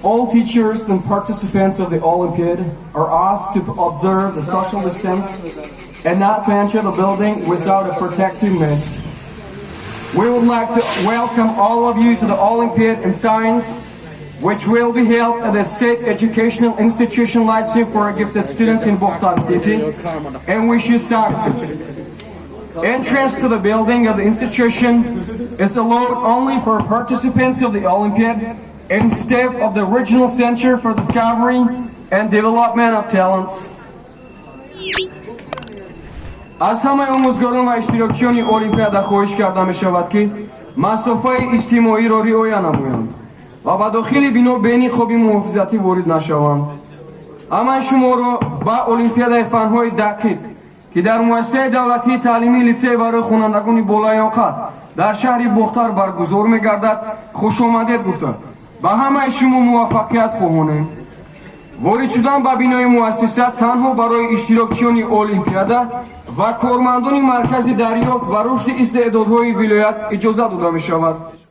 All teachers and participants of the Olympiad are asked to observe the social distance and not to enter the building without a protective mask. We would like to welcome all of you to the Olympiad in Science, which will be held at the State Educational Institution Lyceum for Gifted Students in Bokhtar City, and wish you success. Entrance to the building of the institution is allowed only for participants of the Olympiad and staff of the Regional Center for Discovery and Development of Talents. Аз ҳамаи омӯзгорон ва иштирокчиёни олимпиада хоҳиш карда мешавад, ки масофаи иҷтимоиро риоя намоянд ва ба дохили бино бе ниқоби муҳофизатӣ ворид нашаванд. Ҳамаи шуморо ба олимпиадаи фанҳои дақиқ, ки дар муассисаи давлатии таълимии литсей барои хонандагони болаёқат дар шаҳри Бохтар баргузор мегардад, хушомадед гуфта, ба ҳамаи шумо муваффақият хоҳонем. Ворид шудан ба бинои муассиса танҳо барои иштирокчиёни олимпиада ва кормандони маркази дарёфт ва рушди истеъдодҳои вилоят иҷоза дода мешавад.